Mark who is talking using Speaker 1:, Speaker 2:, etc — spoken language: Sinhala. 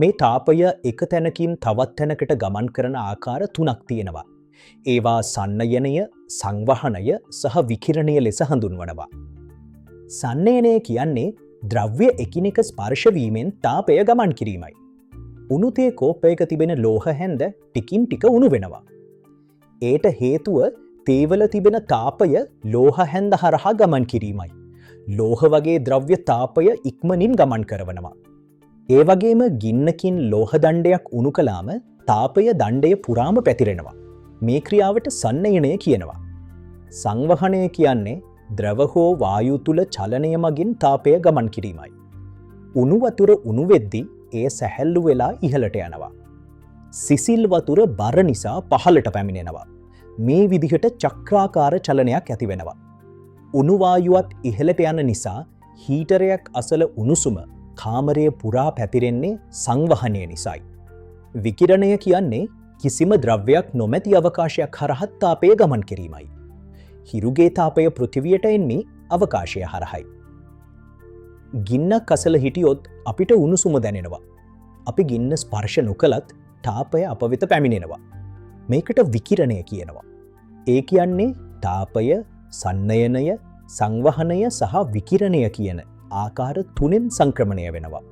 Speaker 1: මේ තාපය එක තැනකින් තවත් තැනකට ගමන් කරන ආකාර තුනක් තියෙනවා. ඒවා සන්නයනය, සංවහනය සහ විකිරණය ලෙස හඳුන්වනවා. සන්නයනය කියන්නේ ද්‍රව්‍ය එකිනෙක ස්පර්ශ වීමෙන් තාපය ගමන් කිරීමයි. උණු තේ කෝප්පයක තිබෙන ලෝහ හැන්ද ටිකින් ටික උණු වෙනවා. ඒට හේතුව තේවල තිබෙන තාපය ලෝහ හැන්ද හරහා ගමන් කිරීමයි. ලෝහ වගේ ද්‍රව්‍ය තාපය ඉක්මනින් ගමන් කරවනවා. ඒ වගේම ගින්නකින් ලෝහ දණ්ඩයක් උණු කළාම තාපය දණ්ඩය පුරාම පැතිරෙනවා. මේ ක්‍රියාවට සන්නයනය කියනවා. සංවහනය කියන්නේ ද්‍රව හෝ වායු තුල චලනය මගින් තාපය ගමන් කිරීමයි. උණු වතුර උණු වෙද්දී එය සැහැල්ලු වෙලා ඉහළට යනවා. සිසිල් වතුර බර නිසා පහළට පැමිණෙනවා. මේ විදිහට චක්‍රාකාර චලනයක් ඇති වෙනවා. උණු වායුවත් ඉහළට යන නිසා හීටරයක් අසල උණුසුම කාමරය පුරා පැතිරෙන්නේ සංවහනය නිසායි. විකිරණය කියන්නේ කිසිම ද්‍රව්‍යයක් නොමැති අවකාශයක් හරහා තාපය ගමන් කිරීමයි. හිරුගේ තාපය පෘථිවියට එන්නේ අවකාශය හරහයි. ගින්නක් අසල හිටියොත් අපිට උණුසුම දැනෙනවා. අපි ගින්න ස්පර්ශ නොකළත් තාපය අප වෙත පැමිණෙනවා. මේකට විකිරණය කියනවා. ඒ කියන්නේ තාපය, සන්නයනය, සංවහනය සහ විකිරණය කියන ආකාර තුනෙන් සංක්‍රමණය වෙනවා.